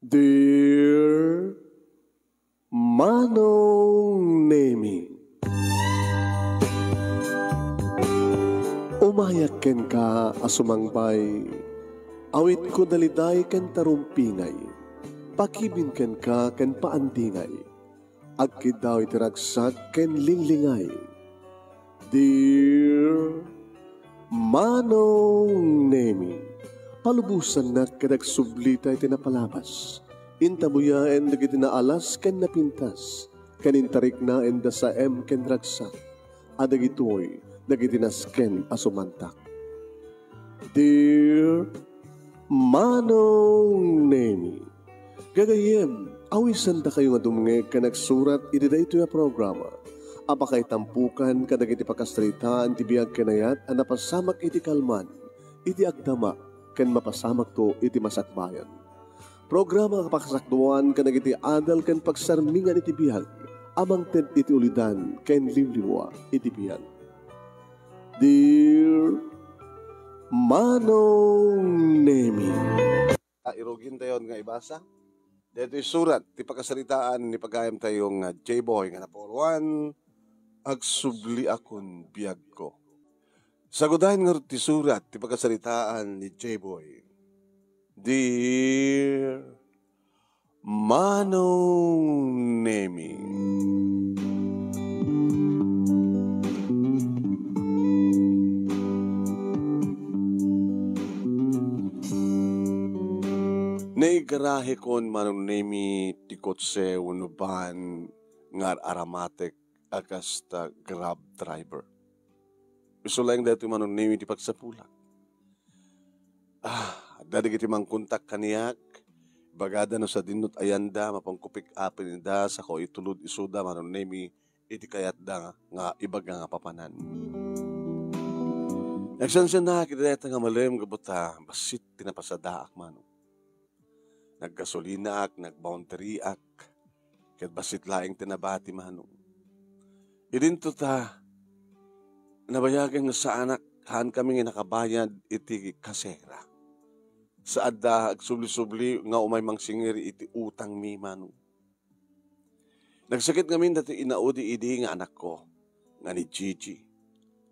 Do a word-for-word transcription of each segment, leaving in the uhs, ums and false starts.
Dear Manong Nemi, umayak kenka a sumangbay, awitko daliday ken tarumpingay, pakibin kenka ken paandingay, agkiddaw iti ragsak ken linglingay. Dear Manong Nemi, palubosannak ket agsublita iti napalabas. Intabuyaen dagiti naalas ken napintas, ken intariknaenda saem ken ragsak, a dagitoy dagiti nasken a sumantak. Dear Manong Nemi, gagayyem, awisendakayo nga dumngeg ken agsurat iti daytoy a programa a pakaitampukan kadagiti pakasaritaan ti biag ken ayat a napasamak iti kalman, iti agdama, ken mapasamakto iti masakbayan. Programa a pakasakduan kadagiti adal ken pagsarmingan iti biag a mangted iti ulidan ken limlimua iti biag. Dear Manong Nemi. A, irugintayon nga ibasa. Daytoy surat ti pakasaritaan ni pagayamtayo nga J-Boy nga napauluan, Agsubliakon Biagko. Sagudayen ngarud ti surat ti pakasaritaan ni J-Boy. Dear Manong Nemi. Naigarahekon, Manong Nemi, ti kotse wenno van nga ar-aramatek a kasta Grab driver. Isu laeng daytoy, Manong Nemi, ti pagsapulak. Ah, adda dagiti mangkontak kaniak. Ibagada no sadin no ayanda, mapanko pick-upen ida, sako itulod isuda, Manong Nemi, iti kayatda nga ibaga nga papanan. Nagsansianak iti dayta nga malem gapu ta bassit ti napasadaak, Manong. Naggasolinaak, nagboundaryak, ket bassit laeng ti nabati, Manong. Idinto ta, nabayagen nga saanak, haankami nga nakabayad iti kasera. Saadda agsubli-subli nga umay mangsingir iti utangmi, Manong. Nagsakit ngamin daytoy inaudi idi nga anakko, nga ni Gigi.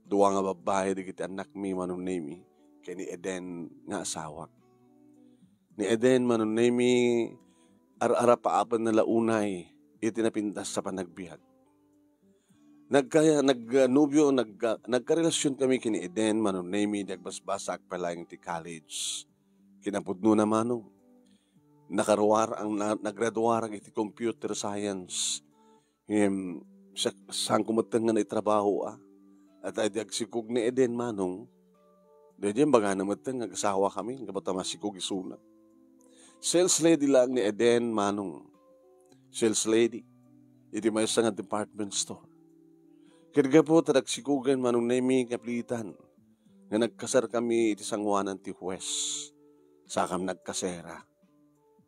Dua nga babbai dagiti annakmi, Manong Nemi, ken ni Eden nga asawak. Ni Eden, Manong Nemi, ar-arapaapenna la unay iti napintas a panagbiag. Nagka-, nagnobio, nagka-, nagkarelasionkami ken ni Eden, Manong Nemi, idi agbasbasaak pay laeng ti college. Kinapudnona, Manong, nakaruar-, ang na-, nagraduarak iti computer science. Ngem, siak, saanko metten nga naitrabaho, a. Ata idi agsikog ni Eden, Manong, daydiay imbagana metten nga agasawakami, gapu ta masikog isuna. Sales lady laeng ni Eden, Manong. Sales lady iti maysa nga department store. Ket gapu ta nagsikogen, Manong Nemi, nga pilitan nga nagkasarkami iti sangoanan ti huwes. Saakami nagkasera.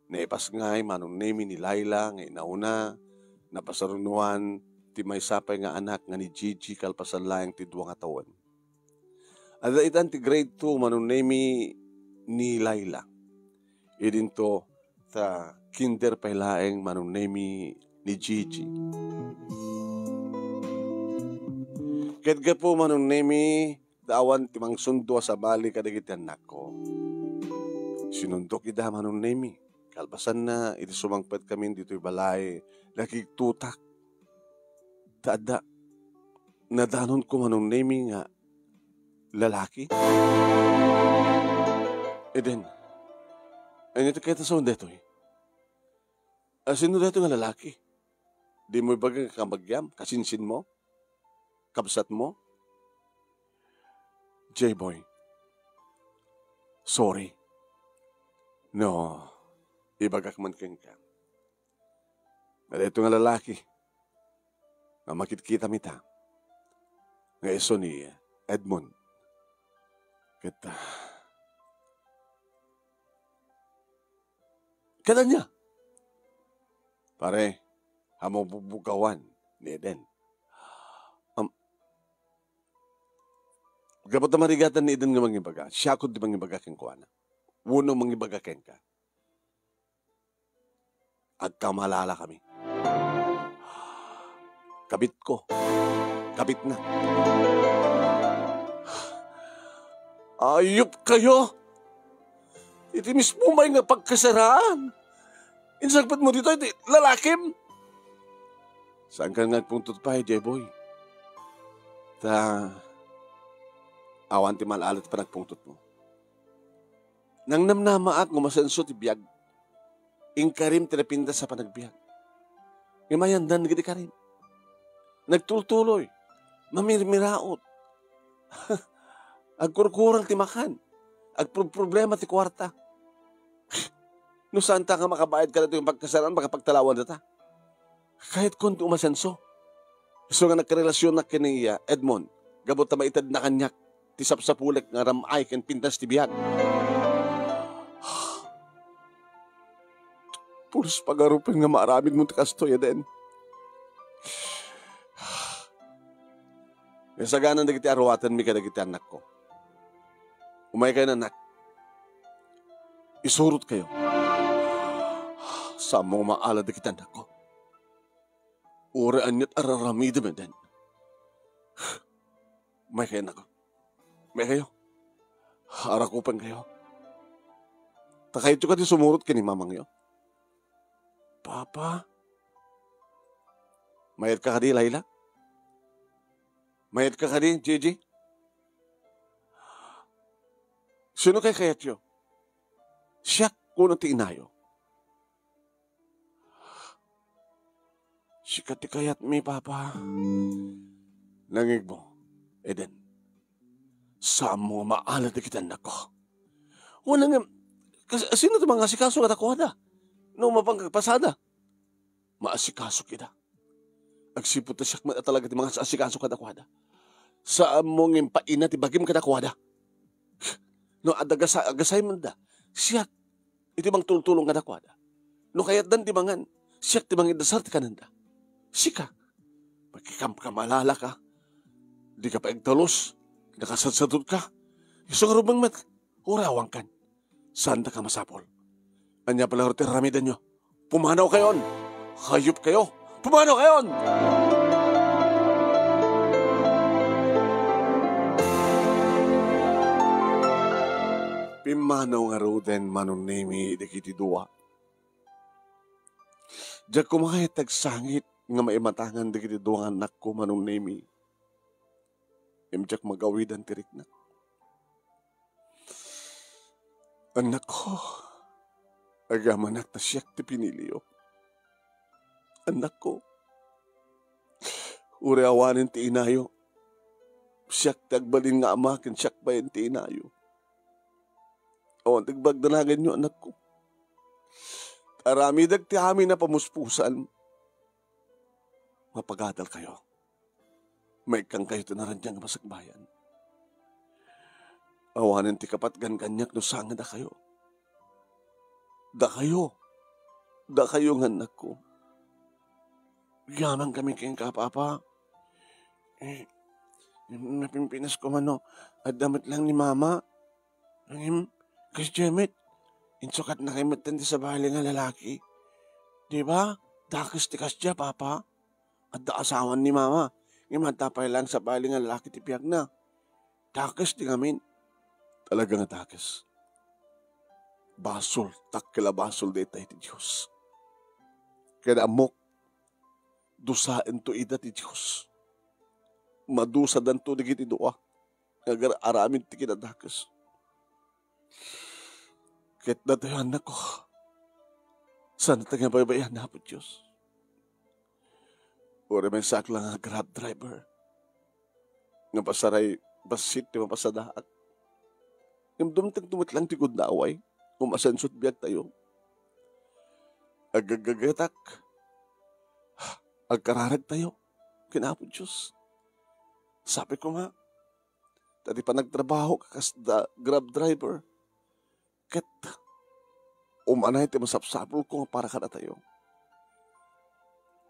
Naipasngay, Manong Nemi, ni Laila nga inauna, napasarunoan ti maysa pay nga anak nga ni Gigi kalpasan laeng ti dua nga tawen. Adda itan ti grade two, Manong Nemi, ni Laila. Idinto ta kinder pay laeng, Manong Nemi, ni Gigi. Ket gapu, Manong Nemi, ta awan ti mangsundo a sabali kadagiti annakko. Sinundok ida, Manong Nemi. Kalpasanna, idi sumangpetkami ditoy balay, nakigtutak. Ta adda, nadanonko, Manong Nemi, nga lalaki. Eden, ania ti kayatmo a sawen daytoy? A, sino daytoy nga lalaki? Dimo ibaga nga kabagiam, kasinsinmo? Kabsatmo? J-Boy, sorry. No, ibagak man kenka. Nga daytoy nga lalaki nga makitkitami ita, nga isu ni Edmond. Ket, ah, ket ania? Pare, ammom bubugawan ni Eden. Am, gapu ta marigatan ni Eden nga mangibaga, siakon ti mangibaga kenkuana. Wenno mangibaga kenka. Agkamalalakami. Kabitko. Kabitna. Ayupkayo! Iti mismo met nga pagkasaraan. Insagpetmo ditoy ti lalakim. Saankan nga agpungtot pay, Jeboy. Ta, awan ti mal-alat panagpungtotmo. Nangnamnamaak nga umasenso ti biag. Inkarim ti napintas a panagbiag. Ngem ayandan dagiti karim. Nagtultuloy. Mamirmiraot. Agkurkurang ti makan. Agproproblema ti kuarta. No saanta nga makabayad kadagitoy nga pagkasaraan, makapagtalawandata. Kayatkon ti umasenso. Isu nga nagkarelasionak ken ni iya, Edmond, gapu ta maitedna kaniak ti sapsapulek nga ram-ay ken pintas ti biag. Pulos pagarupen nga maaramidmo ti kastoy, Eden. Nasaganan dagiti aruatenmi kadagiti annakko. Umaykayo, annak. Isurotkayo. Saanmo nga maalad dagiti annakko. Uray aniat a raramidem, Eden. Umaykayo, annak. Umaykayo. Arakupenkayo. Ta kayatyo kadi sumurot ken ni mamangyo. Papa? Mayat ka kadi, Laila? Mayat ka kadi, Gigi? Sino kay kayatyo? Siak wenno ti inayo? Sika ti kayatmi, Papa. Nangngegmo, Eden. Saanmo nga maalad dagiti annakko. Wen, ngem, kas-, sino ti mangasikaso kadakuada? No mapan kagpasada, maasikaso kida. Agsipud ta siak met a talaga ti mangasikaso kadakuada. Saanmo nga impaina ti bagim kadakuada. No adda gasa-, gasayenda, siak iti mangtultulong kadakuada. No kayatdan ti mangan, siak ti mangiddasar ti kanenda. Sika, makikam-kamalalaka, dika pay agtalus, nakasadsadot ka. Isu nga rubeng met, uray awankan. Saanta ka masapul. Ania pay la ti aramidenyo? Pumanawkayon! Hayopkayo! Pumanawkayon! Pimmanaw ngaruden, Manong Nemi, dagiti dua. Diak koma kayat agsangit nga maimatangan dagiti dua nga annakko, Manong Nemi. Ngem diak magawidan ti riknak. Annakko, agamanak ta siak ti piniliyo. Annakko, uray awanen ti inayo, siak ti agbalin nga ama ken siak bain ti inayo. Awan ti agdagdanaganyo, annakko. Aramidek ti amin a pamuspusan. Mapagadalkayo. Maikkankayo ti naranian nga masakbayan. Awanen ti kapatgan kaniak no saan nga dakayo. Dakayo. Dakayo nga annakko. Agyaman kami kenka, Papa. Eh, napimpinas ko man no adda met lang ni Mama. Ngem, kasdiay met, insukatnakayo met ti sabali nga lalaki. Di ba? Dakes ti kasdiay, Papa. Adda asawan ni Mama. Ngem adda pay lang sabali nga lalaki ti biagna. Dakes ti ngamin. Talaga nga dakes. Basol, dakkel a basol dayta iti Dios. Ken ammok, dusaento ida ti Dios. Madusadanto dagiti dua nga agar-aramid ti kinadakes. Ket datayo, annakko, saan ta nga baybay-an, Apo Dios. Uray maysaak lang nga Grab driver nga pasaray bassit ti mapasadaak. Ngem dumtengto met lang ti gundaway, umasenso ti biagtayo. Aggaggagatak, agkararagtayo ken Apo Dios. Sapay koma, ta ti panagtrabaho kas da Grab driver, ket umanay ti masapsapulko nga para kadatayo.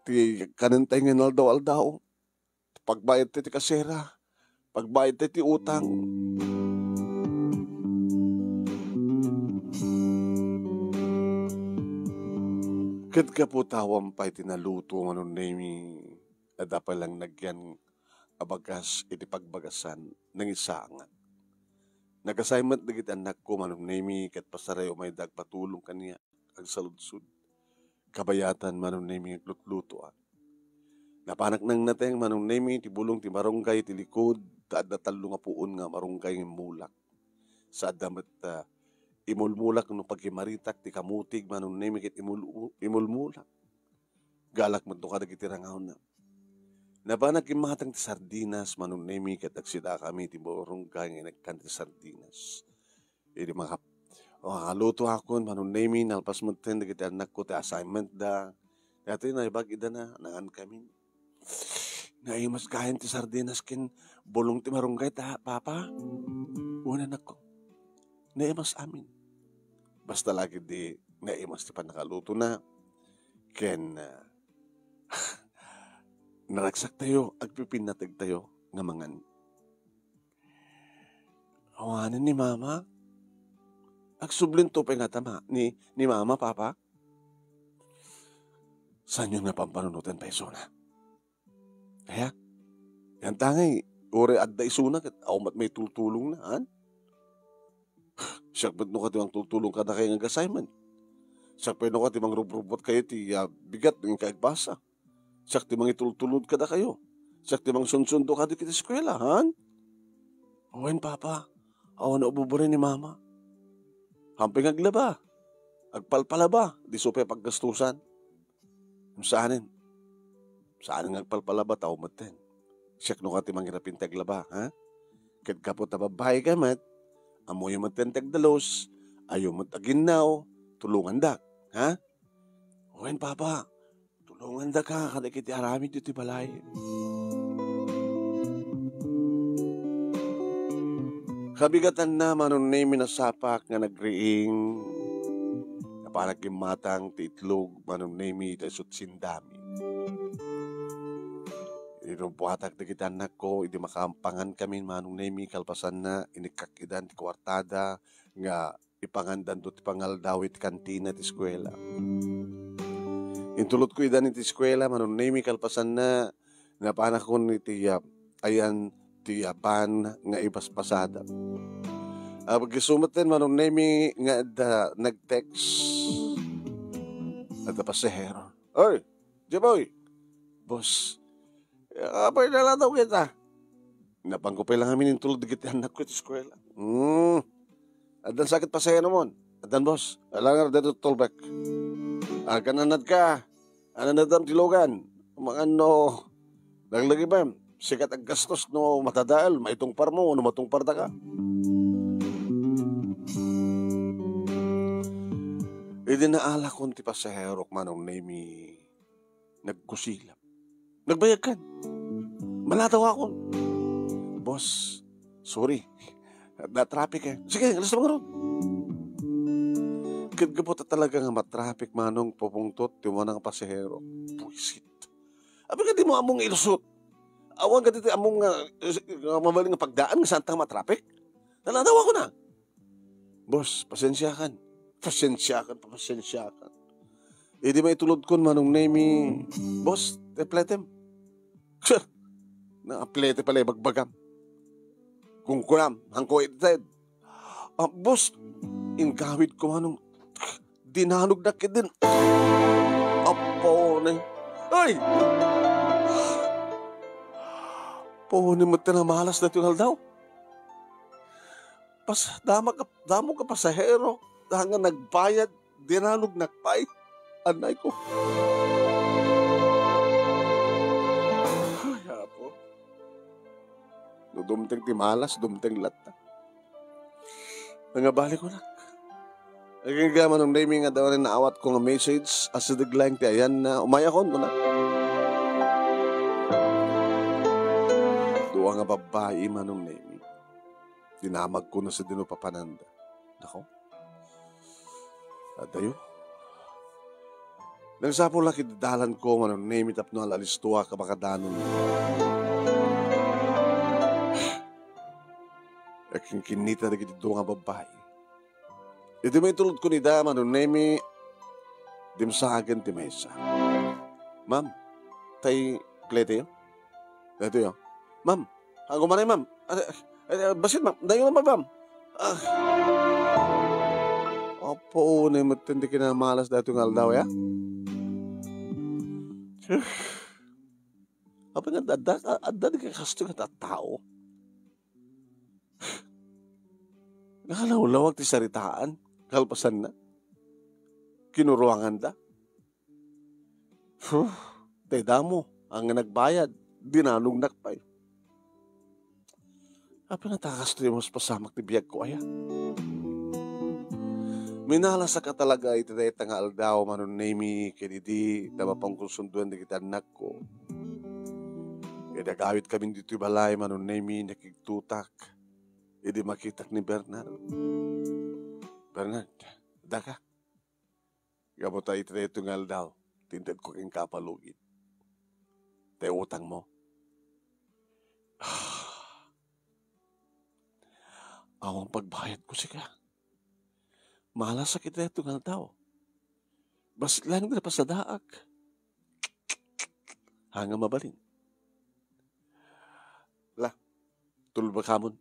Ti kanentay nga inaldaw-aldaw, pagbayad ti, ti kasera, pagbayad ti, ti utang. Ket gapu ta awan pay ti naluto, Manong Nemi, adda pay lang nagyan a bagas iti pagbagasan, nangisangan. Nag-assignment dagiti annakko, Manong Nemi, ket pasarayo mayda agpatulong kaniak, agsaludsod. Kabayatan, Manong Nemi, aglutlutoak. Napanak nangnateng, Manong Nemi, ti bulong ti marunggay iti likud, ta adda tallo nga puon nga marunggay nga immulak. Sa adda met, ah, imulmulak no pagkimaritak ti kamutig, Manong Nemi, ket imul-, imulmulak. Galak met no kadagiti rangawna. Napanak immatang ti sardinas, Manong Nemi, ket agsidakami ti marunggay nga inekkan ti sardinas. Idi makap-, makalutoakon, Manong Nemi, nalpas metten dagiti annakko ti assignment da. Daytoy naimbag ida na, nangan kami. Naimas gayen ti sardinas ken bulong ti marunggay ta, Papa? Wen, annakko. Naimas amin. Basta lagi di naimas ti pannakalutona. Ken, ah, naragsak tayo, agpipinnategtayo nga mangan. Awanen ni Mama? Agsublinto pay ngata ni, ni Mama, Papa? Saanyo nga pampanunoten pay isuna? Aya? Yan tangay, uray adda isuna ket awan met maitultulongna, han? Siak met no kadi mangtultulong kadakayo nga ag-assignment. Siak pay no kadi mangrubrubot kayo ti, ah, bigat nga inka agbasa. Siak ti mangitultulod kadakayo. Siak ti mangsunsundo kadi iti eskuela, han? Wen, Papa. Awan a ububuri ni Mama. Hampay nga aglaba. Agpalpalaba. Di isu pay paggastusan. Saanen. Saanen nga agpalpalaba, tao metten. Siak no kadi mangirapin ti aglaba, ha? Ket gapu ta babbai ka met, ammoyo metten ti agdalus, ayo met aginnaw, tulongandak, ha? Wen, Papa, tulongandaka kadagiti aramid iti balay. Kabigatanna, Manong Nemi, nasapak nga nagriing. Napanak immatang ti itlog, Manong Nemi, ta isut' sindami. Inrubbuatak dagiti annakko, idi makaampangan kami, Manong Nemi, kalpasanna, inikkak idan ti kuartada nga ipangandanto ti pangaldaw iti kantina ti eskuela. Intulodko idan iti eskuela, Manong Nemi, kalpasanna, napanakon iti, ah, ayan ti, ah, van nga ibaspasada. Agiso metten, Manong Nemi, nga adda nag-text. Adda pasahero. Oy, Jeboy! Boss, apay naladaw kita? Napangko pay lang amin intulod dagiti annakko iti eskuela. Hmm. Addan sakit pasahero mon? Addan, boss. Alangar dito tolbek. Agan anad ka. Anad adam ti lugan. Mangan no. Laglagi ba? Sikat aggastos no matadael, maitungpar mo, no matungpar da ka. Idi naalakon ti pasaherok, Manong Nemi, nagkusilap. Nagbayag kan. Maladaw akon. Boss, sorry. Na-traffic eh. Sige, alis na mangarod. Ket gapu ta talaga nga matraffic, Manong, pupungtot ti umuna nga pasahero. Buisit. Abi nga di mo among ilusot. Awan ka dito among nga, nga mabalin nga pagdaan nga saan ta nga matraffic. Naladaw ako na. Boss, pasensyakan. Pasensyakan, pasensyakan. Idi maitulodkon, Manong Nemi, boss, tepletem. Sir, naaplete pala ibagbagam. Kung kunam, hangko ited. Ah, boss, ingkawid ko, Manong. Dinanognak idin. Apo ne. Ay! Apo ne, met namalas na ito nga aldaw. Pas, damo ka, damo ka pasahero, da nga nagbayad, dinanognak pay. Anay ko. Ay, Apo. No dumteng ti malas, dumteng latta. Nangabali ko nak. Agingga, Manong Nemi, nga daw naawat ko nga message, asideg laeng ti ayanna, umayakon ko na. Dua nga babbai, Manong Nemi. Dinamag ko na sa dino papananda. Nako. Adayo. Nagsapul la ket dalan ko, Manong Nemi, tapno ala-alas dua ka makadanon. Agkinkinnita dagiti dua nga babbai. Idi maitulod ko ni da, Manong Nemi, dimsagen ti maysa. Ma'am, tay plete yo? Daytoy, oh. Ma'am, agumanay, ma'am. Ah, eh, eh, bassit, ma'am. Dayo, ma'am, ma'am. Ah. Apo, unay met ti kinamalas daytoy nga aldaw, ya? Apay nga adda, adda, adda di kakasto nga tattao? Nakalawlawag ti saritaan, kalpasanna. Kinuruanganda. Huh, tay damo, ang nagbayad, dinanognak pay. Apay nga ta kastoy a mas pasamak ti biagko aya? Minalasaka talaga iti dayta nga aldaw, Manong Nemi, ken idi ta mapankonsundoan dagiti annakko. Idi agawidkami ditoy balay, Manong Nemi, nakigtutak. Idi makitak ni Bernard. Bernard, daka. Gapu ta iti daytoy nga aldaw, ti intedko kenka a palugit. Tay utangmo. Awan pagbayadko sika. Malasak iti daytoy nga aldaw. Bassit laeng ti napasadaak. Haan nga mabalin. La, tulbakamon.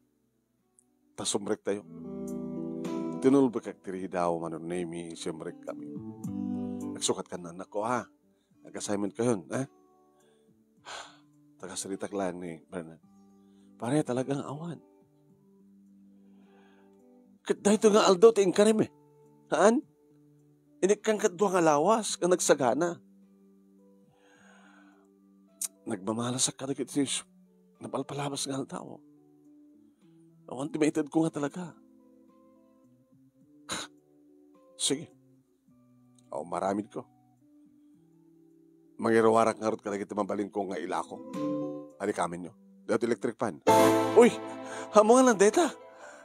Ta sumrektayo. Tinulbekak ti ridaw, Manong Nemi, sumrekkami. Agsukat kan annakko, ha? Nag-assignment kayon, ha? Tagasaritak laeng ni Bernard. Pare, talagang awan. Ket daytoy nga aldaw ti inkarim, eh. Haan? Inikkan ket dua nga lawas nga nagsagana. Nagmamalasak kadagiti napalpalabas nga aldaw. Awan ti maitedko nga talaga. Sige. Aw, maramidko. Mangiruarak ngarud kadagiti mabalinko nga ilako. Adi kamenyo. Daytoy electric fan. Uy! Ammom nga dayta.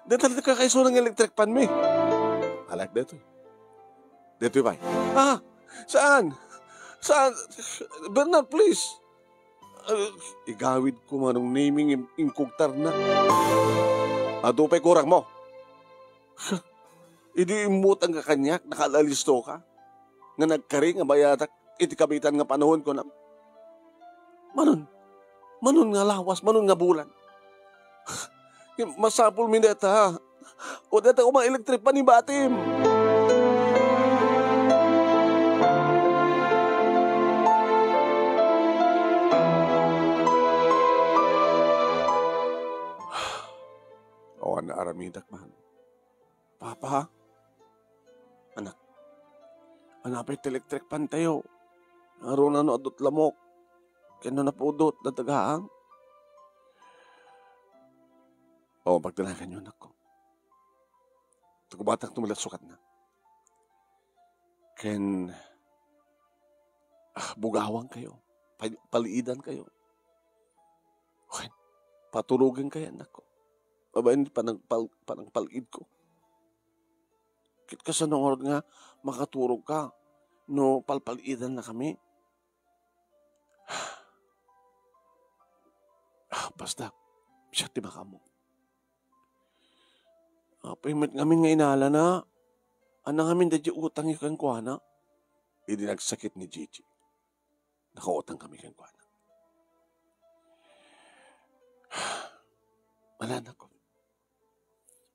Dayta ti kakaisuna nga electric fan mi. Alak daytoy. Daytoy pay. Ah! Saan? Saan? Bernard, please. Ah, igawidko, Manong Nemi, nga inkugtarna. Adu pay kurangmo. Idi immutangka kaniak, nakaalalistoka nga nagkari nga bayadak iti kabiitan nga panaon, kunam. Manon, manon nga lawas, manon nga bulan. Masapulmi dayta. O dayta koma electric fan ibatim. Awan nga aramidak man. Papa, anak, anapay ti electric fan tayo? Ngaruna no adut lamok, ken no napudot, dadagaang. O, pagdanaganyo, anakko. Tagubatak no malasukatna. Ken, ah, bugawan kayo. Pal-, paliidan kayo. Wen, paturogen kayo, anakko. Babaen ti panagpal-, panagpal-id ko. Ket kasano ngarud nga makaturog ka no palpal-idan na kami? Ah, basta, siya ti makaammo. Apay met ngamin nga inalana, ania ngamin daydi utangyo kenkuana? Idi nagsakit ni Gigi, nakautang kami kenkuana. Ala, anakko.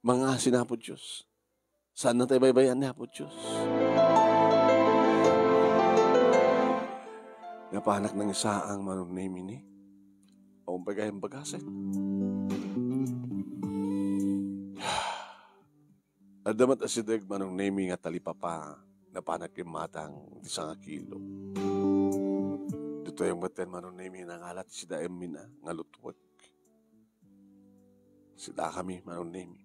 Mangngaasin Apo Dios. Saanna tayo baybay-an ni Apo Dios. Napanak nang isaang Manong Nemi ni. Awan pay gayam bagasen. Adda met asideg Manong Nemi nga talipapa, napanak immatang ti sangakilo. Ditoy met ken Manong Nemi nangalat ti sidaem mina nga lutwek. Sidakami, Manong Nemi.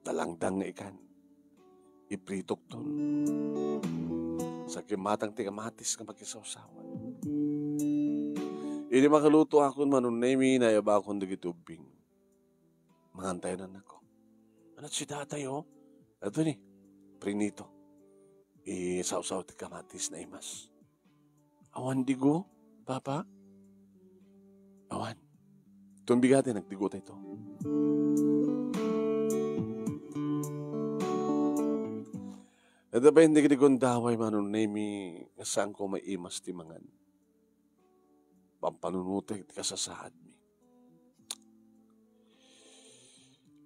Dalangdang nga ikan. Ipritokton. Sakimmatang ti kamatis nga makisawsawan. Idi makaluto akon, Manong Nemi, nayabakon dagiti ubbing. Mangantayo, anakko. Ania ti sidatayo? Ato ni, prinito. Isawsaw ti kamatis naimas. Awan digo, Papa? Awan. Tumbigati, nagdigo tayo to. Adda bain dagiti gundaway, Manong Nemi, nga saanko maimas ti mangan. Pampanunotek ti kasasaadmi.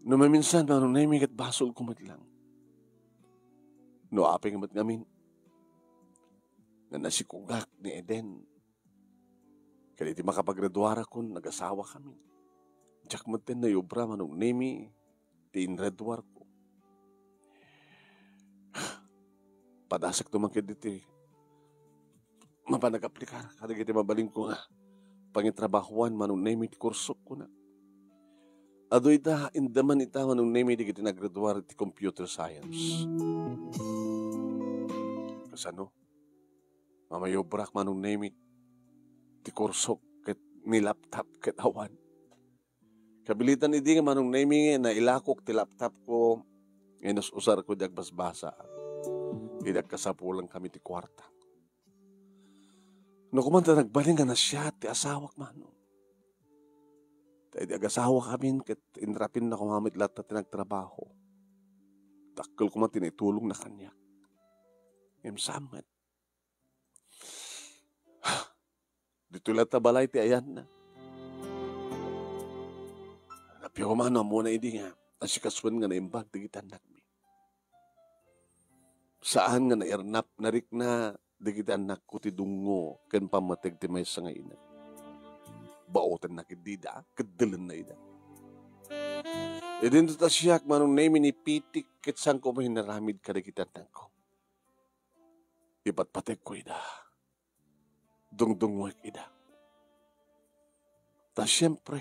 No maminsan, Manong Nemi, ket basolko met lang. No apay met ngamin, nga nasikogak ni Eden, ket iti makapagraduarakon, nagasawa kami. Diak met ten naiobra, Manong Nemi, ti inraduarko. Padasek to man ket ditoy mapan nag-aplikar kadagiti mabalinko nga pangitrabahoan, Manong Nemi, ti kursok, kuna. Adu ita, indaman ita, Manong Nemi, dagiti nagraduar ti computer science. Kasano? Mamaubrak, Manong Nemi, ti kursok ket ni laptop ket awan. Kabilitan idi nga, Manong Nemi, nailakok ti laptop ko, inus-usarko diay agbasbasa. Idi agkasapulan kami ti kuarta. No, kuman ta nagbalin nga nasiat ti asawak, Manong. Ta idi agasawa kami ket inrapinna koma met latta ti nagtrabaho. Dakkel koma ti naitulongna kaniak. Ngem saan met. Ditoy latta balay ti ayanna. Nappiawko man no ammona idi nga asikasuen nga naimbag dagiti annakmi. Saan nga nairnap, narikna dagiti annakko ti dungngo ken pammateg ti maysa nga ina. Baotenna ketdi ida, keddelenna ida. Idinto ta siak, Manong Nemi, ni pitik ket saanko met inaramid kadagiti annakko. Ipatpategko ida. Dungdungngoek ida. Ta siempre,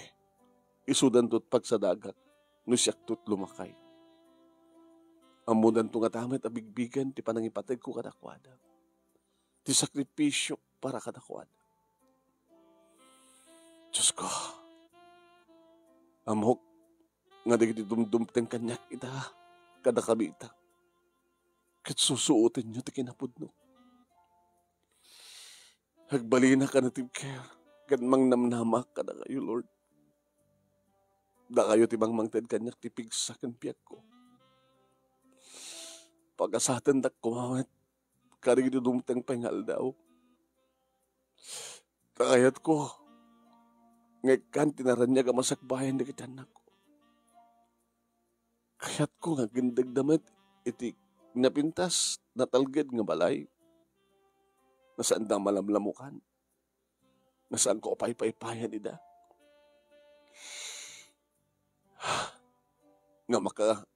isudanto ti pagsadagak no siakto ti lumakay. Ammodanto ngata met a bigbigen ti panangipategko kadakuada. Ti sakripisiok para kadakuada. Diosko, ammok nga dagiti dumdumteng kaniak ita, kadakami ita, ket susuotenyo ti kinapudno. Agbalinak a native care ket mangnamnamak kadakayo, Lord. Dakayo ti mangmangted kaniak ti pigsa ken biagko. Pagasatendak koma met kadagiti dumteng pay nga aldaw. Ta kayatko nga ikkan ti naraniag a masakbayan dagiti annakko. Kayatko nga agindegda met iti napintas, natalged nga balay. Nga saanda a malamlamukan. Nga saanko a paypaypayan ida. Nga maka-,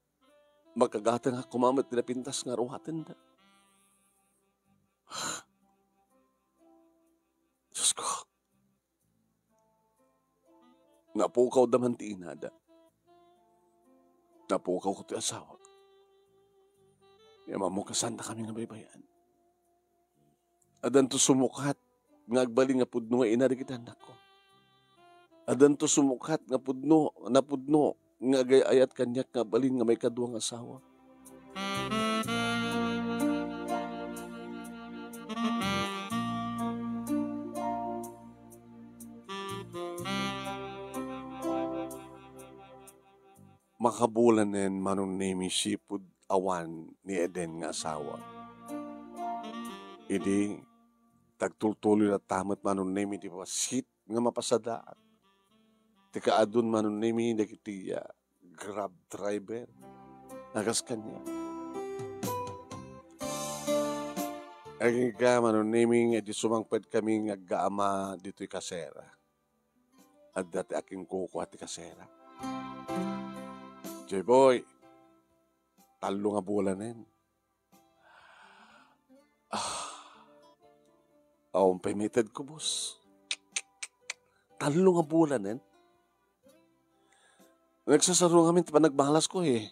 makagatengak koma met ti napintas nga ruatenda. Diosko. Napukawda man ti inada. Napukawko ti asawak. Ngem ammok a saandakami nga baybay-an. Addanto sumukat nga agbalin nga pudno nga ina dagiti annakko. Addanto sumukat nga pudno, napudno nga agay-ayat kaniak nga agbalin nga maikadua nga asawa. Makabulanen, Manong Nemi, sipud awan ni Eden nga asawa. Idi, tagtultuloy latta met, Manong Nemi, ti bassit nga mapasadaak. Ti kaadun, Manong Nemi, dagiti, ah, Grab driver. Nagas kaniak. Agingga, Manong Nemi, nga idi sumangpet kami nga aggaama ditoy kasera. Adda ti akinkukua ti kasera. Joy boy, tallo nga bulanen. Ah, awan pay maitedko, boss. Tallo nga bulanen. Nagsasaro ngamin ti panagbalasko, eh.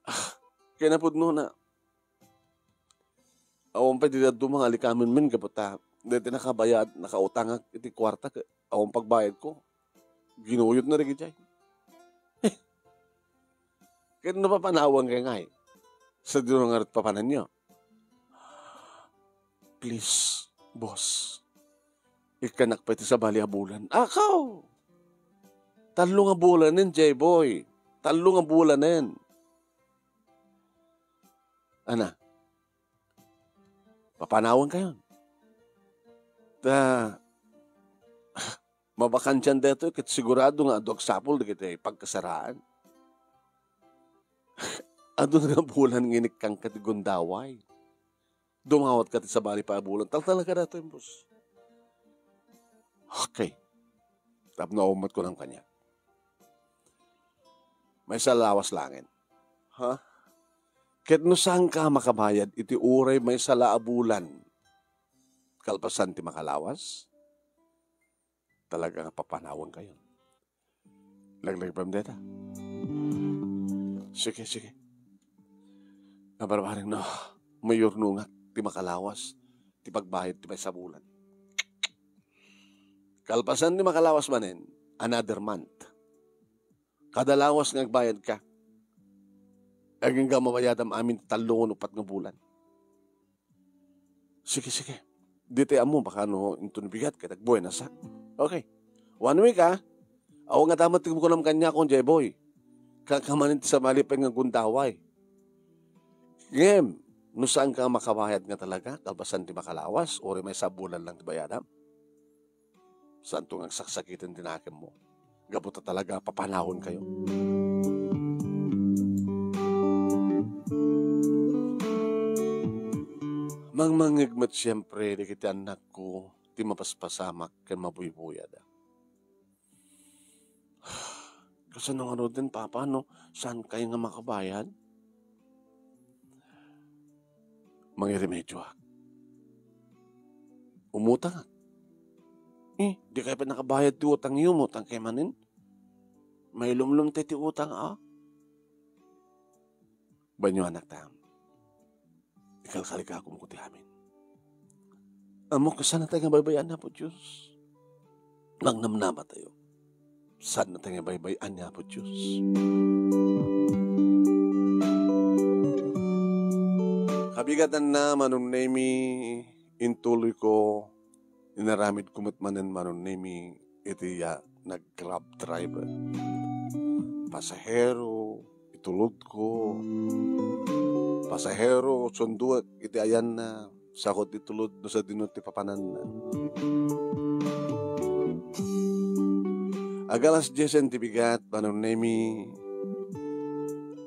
Ah, kaya napudno na. Awan pay ti dadduma nga alikamen men gapu ta daytoy nakabayad, nakautangak iti kuarta ket awan pagbayadko. Ginuyotna dagiti ay. Ket no papanawan kay ngay, sa dino nga papananyo? Please, boss. Ikkanak pay ti sabali a bulan. Akaw! Tallo nga bulanen, J-boy. Tallo nga bulanen. Ana, Papanawankayon. Ta, mabakantian daytoy ket sigurado nga adu agsapul dagiti pagkasaraan. Adu nga bulan nga inikkanka ti gundaway. Dumawatka ti sabali pay a bulan. Taltalaka daytoy, boss. Okay. Tapno ummat ko lang kanya. Maysa lawas langit. Ha? Ket no saanka a makabayad iti uray maysa la a bulan kalpasan ti makalawas, talaga nga papanawankayon. Laglagbem deta. Sige, sige. Nabarbareng no, mayurnongak ti makalawas ti pagbayad ti maysa bulan. Kalpasan ti makalawas manen, another month. Kada lawas nga agbayadka, agingga mabayadam amin ti tallo wenno uppat nga bulan. Sige, sige. Di tay ammo, baka no, inton bigat, ket agbuenasak. Okay. One week, ah. Awan nga damat ti kunam kaniak, Jeboy. Kakaman ti sabali pay nga gundaway. Ngem, no saanka makabayad nga talaga, kalpasan ti makalawas, uray maysa bulan lang ti bayadam. Saanto nga agsaksakiten ti nakemmo. Gapu ta talaga papanawankayo. Mangmangngeg met siempre dagiti annakko ti mapaspasamak ken mabuybuyada. Kasano ngaruden, Papa, no saankayo nga makabayad? Mangiremedioak. Umutangak. Eh, dikay pay nakabayad ti utangyo, umutangkay manen. Mailumlom tay ti utang, a? Banyo, anaktam. Ikalkaligakom ko ti amin. Ammok, saan natayo nga baybay-an ni Apo Dios? Nangnamnamatayo. Saan natayo nga baybay-an ni Apo Dios? Kabigatanna, Manong Nemi, intuloy ko, inaramid ko met manen, Manong Nemi, iti, ah, nag-Grab driver. Pasahero, itulodko. Pasahero, sunduek iti ayanna, sakot itulod no sadino ti papananna. Ag alas diesen ti bigat, Manong Nemi,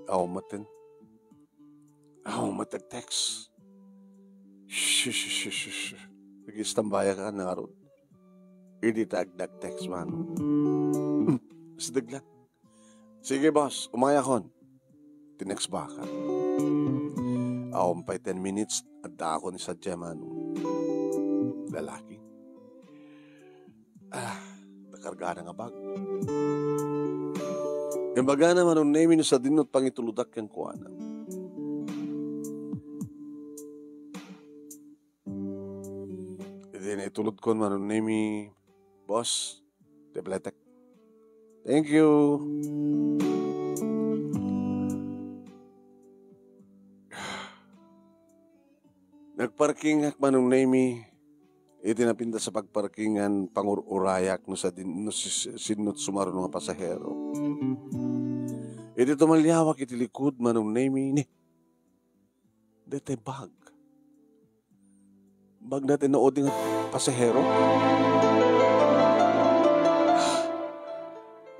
aw, maten. Aw, matag-text. Shush, shush, shush, shush. Nag-istambayak a ngarud. Idi ta agdag-text man. Hmm, sideg lang. Sige, boss, umayakon. Tinext back. Awan pay ten minutes, addaakon sadiay, Manong. Lalaki. Ah, nakargana nga bag. Imbagana, Manong Nemi, no sadino ti pangitulodak kenkuana. Idi naitulodkon, Manong Nemi, boss, depletek. Thank you. Nagparkingak, Manong Nemi, iti napintas a pagparkingan, pangur-urayak no sadin-, no si-, sinno ti sumaruno nga pasahero. Iti tumaliawak iti likud, Manong Nemi, ni, daytoy bag. Bag daytoy naudi nga pasahero.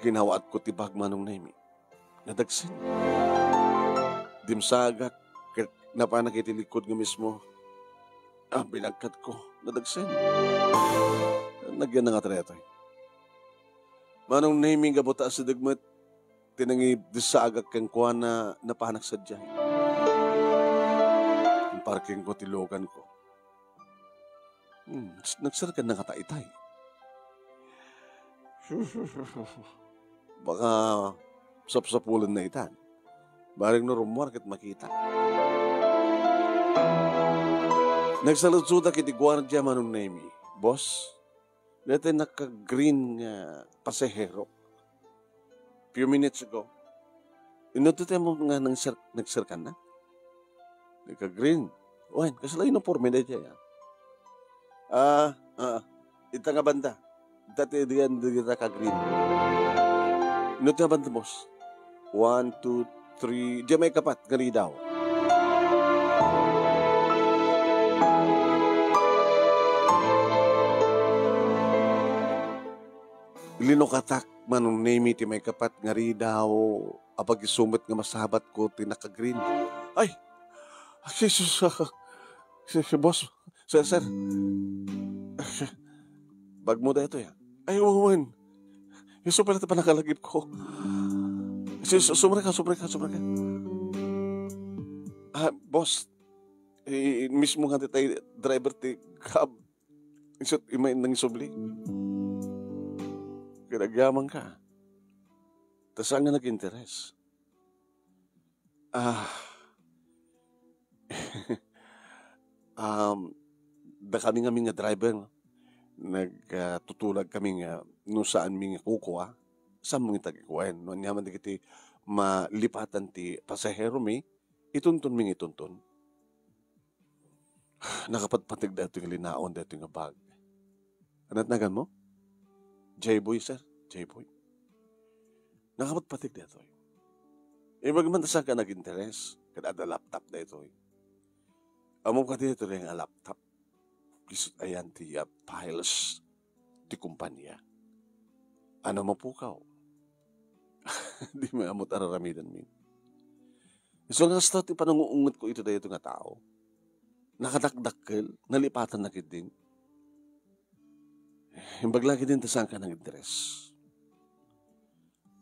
Ginawaatko ti bag, Manong Nemi. Nadagsen. Dimsagak, ket napanak iti likud nga mismo. Ah, binagkatko. Nadagsen. Nagyan na nga daytoy. Manong Nemi, gapu ta asideg met ti nangidisagak kenkuana, napanak sadiay. Imparkingko ti loganko. Hmm, nagserkan na ngata itay. Baka sapsapulen na itan. Bareng no rummuar ket makita. Nagsaludsodak iti guardia, Manong Nemi. Boss, daytoy naka-green nga pasahero. Few minutes ago. Inno ti mo nga nagser-, nagserkan na? Naka-green. Wen, kasla uniforme daytoy, ah. Ah, ah. Ita nga banda. Dati diyan, dita ka-green. Inno ti nga banda, boss? One, two, three. Diyan may kapat, garidaw. Linukatak, Manong Nemi, ti maikapat nga ridaw, apagisumet nga masabatko ti naka-green. Ay! Ay, Jesus, ah, si, si boss, sir, sir. Bagmo daytoy, ah. Ay, oo man. Isu pala ti panakalagipko. Si, su-, sumrek ka, sumrek ka, sumrek ka. Ah, boss, i-, mismo nga ti tay driver ti cab. Isut, imay nangisubli. Kaya agyaman ka. Ta saan nga nag-interes? Ah. Um, dakami ngamin nga driver, no? Nag, ah, tutulag kami nga no saanmi nga kukua, saanmo nga tagikuen. No, aniaman dagiti malipatan ti pasaheromi, ituntonmi nga itunton. Nakapatpateg daytoy nga linaon, daytoy nga bag. Ano naganmo? J-Boy, sir. J-Boy. Nakapatpateg daytoy. Imbag man ta saan ka nag-interes, kada adda laptop daytoy. Ammom kadi daytoy nga laptop? Isut ayan ti, ah, files ti kumpanya. Ano mapukaw? Di mi ammot araramidenmi. Isu nga kasta ti pananguungetko iti daytoy nga tao. Nakadakdakkel, nalipatanna ketdin. Imbag la ketdin ta saan ka nag-interes.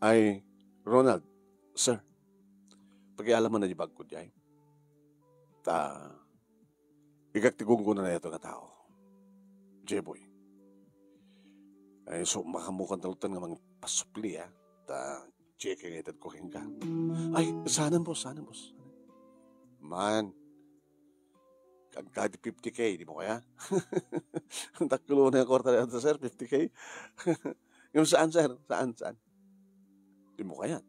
Ay, Ronald, sir, pakialaman na di bagko diay. Ta, igak ti gungguna na ito nga tao. J-Boy. Ay, so, makamukan talutan nga mangpasupli, ah. Ta, cheque nga itedko kenka. Ay, saanen, boss, saanen, boss. Man, agkadi fifty K, di mo kaya? Ang taklo na yung kwarta na yata, sir, fifty K. Yung saan, sir? Saan, saan? Di mo kaya?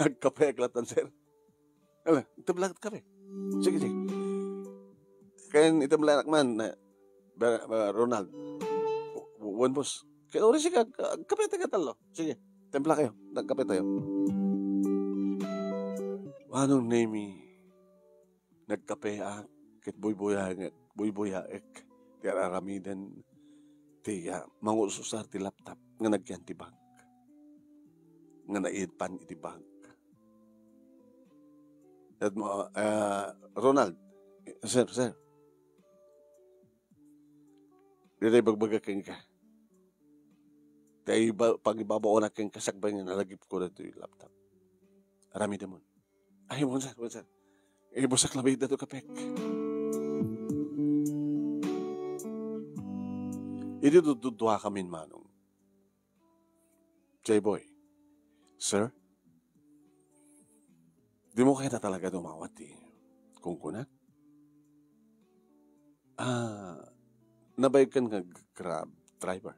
Agkape, aklatan, sir. Ala, item la kape. Sige, sige. Kayan item la anak man, na, ba, ba, Ronald. W-, wen, boss. Kaya uri, sige, ag-, agkape tayo, talo. Sige, timpla kayo. Nagkape tayo. Manong Nemi, nagkapeak, ket buybuyaek, buybuyaek ti ar-aramiden ti, ah, mangususar ti laptop nga nagyan ti bank. Nga naidpan iti bank. Ket mo, ah, Ronald, sir, sir. Ditoy bagbaga kenka. Tay iba-, pagibabaonak kenka sakbay nga nalagipko ditoy laptop. Aramidemon. Ay, wen, sir, wen, sir. Ibusak labi dito kapek. Idi dududua kami, Manong. J-Boy. Sir? Di mo kaya talaga dumawat ti kunkunak? Ah, nabayag kan nga Grab driver?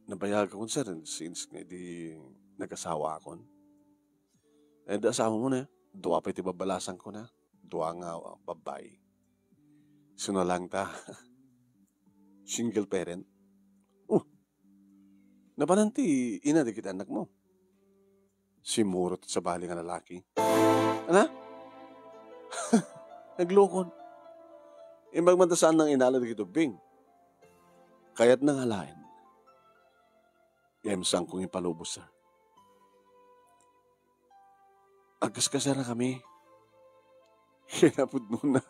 Nabayag akon, sir, since nga di nagasawa akon. Eh, da asawa mo na, dua pa iti babalasan ko na, dua nga, ah, babbai. Sino lang ta? Single parent? Oh, napanan ti ina dagiti anak mo? Simurot ti sabali nga lalaki. Ana? Naglukon. Imbag man ta saan nang inala dagiti ubbing. Kayat na nga lain. Yam saan kong ipalubos, sir. Agkaskasara kami. Kinapudno na.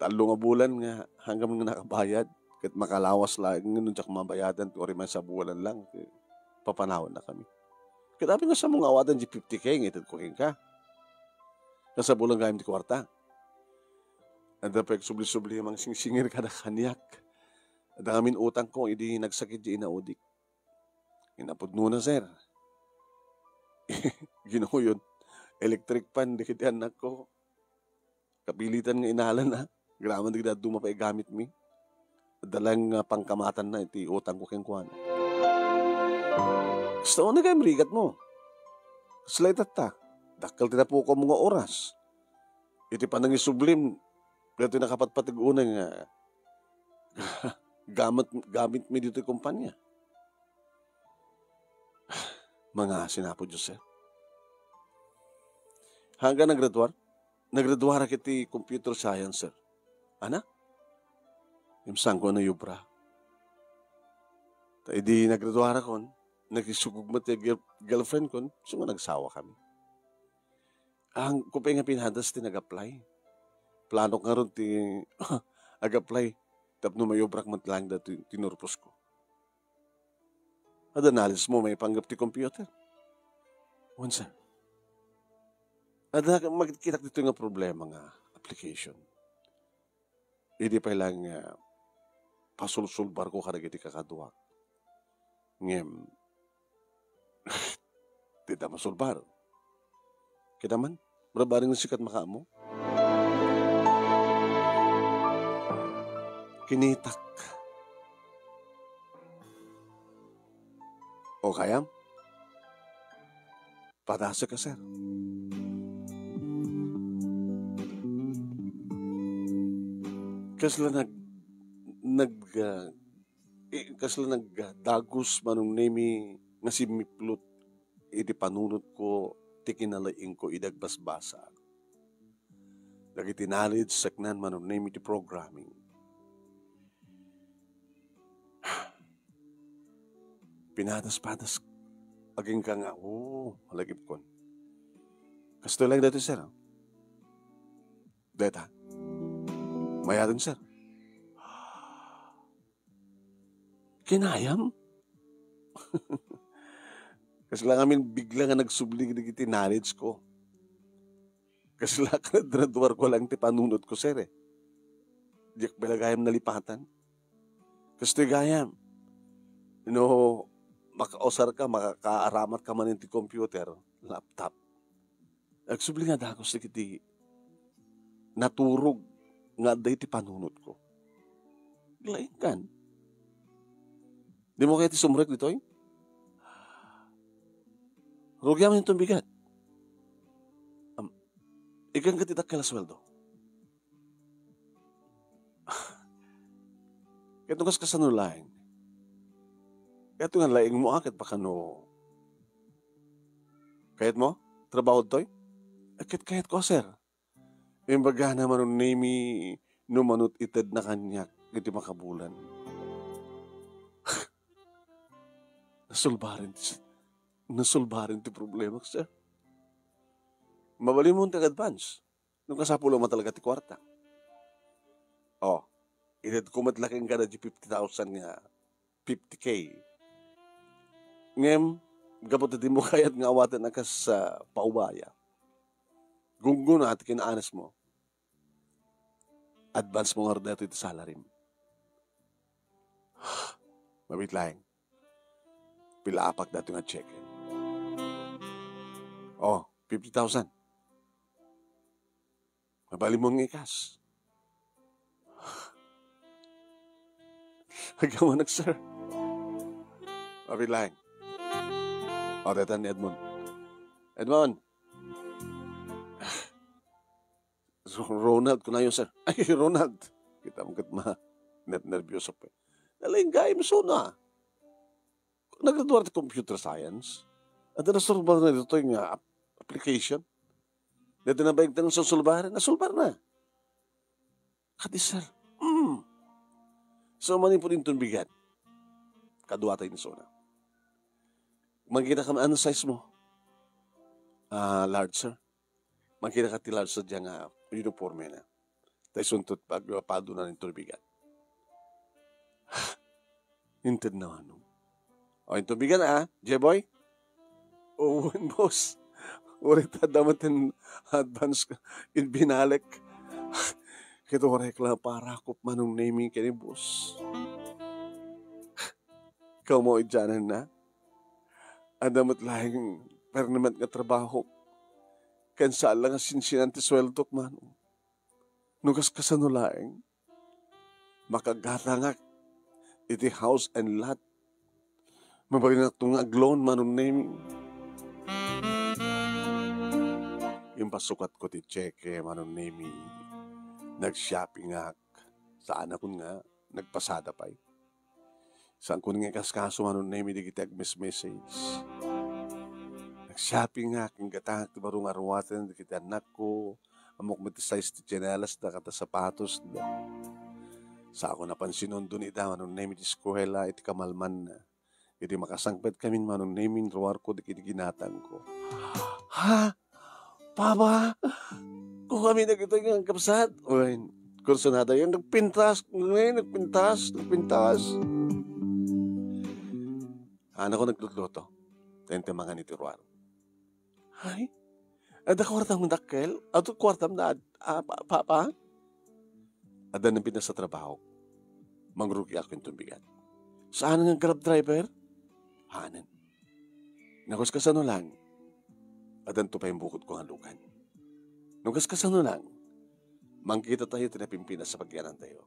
Tallo nga bulan nga hanggang nga nakabayad, ket makalawas laeng nga no diak mabayadan, ti uray maysa bulan lang, ket papanawan na kami. Ket apay nga sa mo nga awaten di fifty K nga itedko kenka? Kasabulan gayam ti kuarta. Adda pay agsubli-subli a mangsingsingir kada kaniak. Adda ngamin utangko idi nagsakit di inaudik. Kinapudno na, sir. Ginuyon. Electric fan, dagiti annakko. Kapilitan nga inalana. Graman dagiti dadduma pay gamitmi. Adda laeng nga pangkamatanna iti utangko kenkuana. Kasta unay gayam rigatmo. Kasla itatta. Dakkel ti napukaw mo nga oras. Iti panangisublim, daytoy nakapatpateg unay nga gamit, gamitmi ditoy kumpanya. Mangaasin, Apo Dios, sir. Hanggang naggraduar? Naggraduarak iti computer science, sir. Ana? Imsangko a nayubra. Ta idi nagraduarakon, nakisugog met ti girl-, girlfriendkon, isu nga nagsawakami. Ang kupay nga pinadas ti nag-apply. Planok ngarud ti ag-apply tapno mayobrak met laeng daytoy tinurposko. Adda knowledgemo maipanggep ti computer? Wen, sir. Adda, makitak ditoy nga problema nga application. Idi pay laeng nga pasulsulbarko kadagiti kakaduak. Ngem, dida masulbar. Kita man, marabaring nga sika ti makaammo. Kinitak. O kayam? Padasek a, sir. Kasla nag-, nag-, ah, eh, kasla nagdagus, Manong Nemi, nga simmiplot iti panunotko ti kinalaingko idi agbasbasa. Dagiti knowledge saknan, Manong Nemi, ti programming. Pinadas-padas agingga nga, oo, malagipkon. Kastoy laeng daytoy, sir, ah. Deta. Mayadon, sir. Kinayam? Kasla ngamin bigla nga nagsubli dagiti knowledge ko. Kasla kanadraduarko lang ti panunotko, sir, eh. Diak pay la gayam nalipatan. Kastoy gayam, no makausar ka, makakaaramat ka man iti computer, laptop. Agsubli nga dagus dagiti naturog nga adda iti panunotko. Laingkan. Dimo kayat ti sumrek ditoy? Rugiam inton bigat. Am, ikkan ka ti dakkel a sueldo. Ket no kas-, kasano laeng? Ket nga laengmo a ket baka no kayatmo? Trabaho ditoy? Eh, ket kayatko a, sir. Imbagana, Manong Nemi, no mano ti itedna kaniak iti makabulan. Nasulbaren ti, nasulbaren ti problemak, sir. Mabalinmo ti ag-advance. No kasapulmo talaga ti kuarta. Oh, itedko met la kenka daydi fifty thousand nga fifty K. Ngem, gapu ta dimo kayat nga awaten a kas, ah, paubaya. Gunggona ti kinaanesmo. Advance mo ngarud daytoy ti salarim. Mabiit laeng. Pila apak daytoy nga cheque? Oh, fifty thousand. Mabalinmo nga ikas. Agyaman, sir. Mabiit laeng. O, dayta ni Edmond. Edmond. Ro-, Ronald kunayo, sir. Ay, Ronald. Kita mo ket ma-, ner-, nervioso pa. Nalaing gayam isu na. Naggraduar ti computer science. Adda nasulbar na ditoy nga ap-, application. Dayta nabaing ta nga sulsulbaren, nasulbar na. Kadi, sir. Mm. So, manipud inton bigat. Kadua tayo ni Sona. Mangkita ka, ano size mo? Ah, large, sir. Mangkita ka ti large sa dyan nga uniforme na. Tay suntot pag padunan inton bigat. Inted na, Manong. O, inton bigat, ah, Jeboy? Oo, boss. Uray ta adda met ti advance ka, in binalik. Ket uray la parakop, Manong Nemi, ken ni boss. Ikaw mo, idianan na. Adda met laeng permanent nga trabaho. Ken saan la nga sinsinan ti sueldok, Manong. No kas-, kasano laeng? Makagatangak iti house and lot. Mabalinakto nga ag-loan, Manong Nemi. Impasukatko ti cheque, Manong Nemi. Nag-shoppingak. Saanakon nga nagpasada pay. Saanko nga ikaskaso, Manong Nemi, dagiti agmes-message. Nag-shoppingak, inggatangak ti baro nga aruaten dagiti annakko, ammok met ti size ti tsinelasda ken ti sapatosda. Saanko napansinondon ida, Manong Nemi, ti eskuela iti kamalmanna. Idi makasangpet kamin, Manong Nemi, inruarko dagiti ginatangko. "Ha? Papa? Kukami dagitoy nga agkabsat?" Wen, kursunada, "Nagpintas, wen, nagpintas, nagpintas." Hanakon naglutluto. Tayonto mangan iti ruar. "Ay, adda kuartam nga dakkel? Adda kuartam na ad-, a, pa-, papa?" "Adda napintas a trabahok. Mangrugiak inton bigat." "Saan nga Grab driver?" "Hanen." "No kas-, kasano lang, addanto pay bukodko nga lugan. No kas-, kasano lang, mangkitatayo ti napimpinas a pagyanantayo.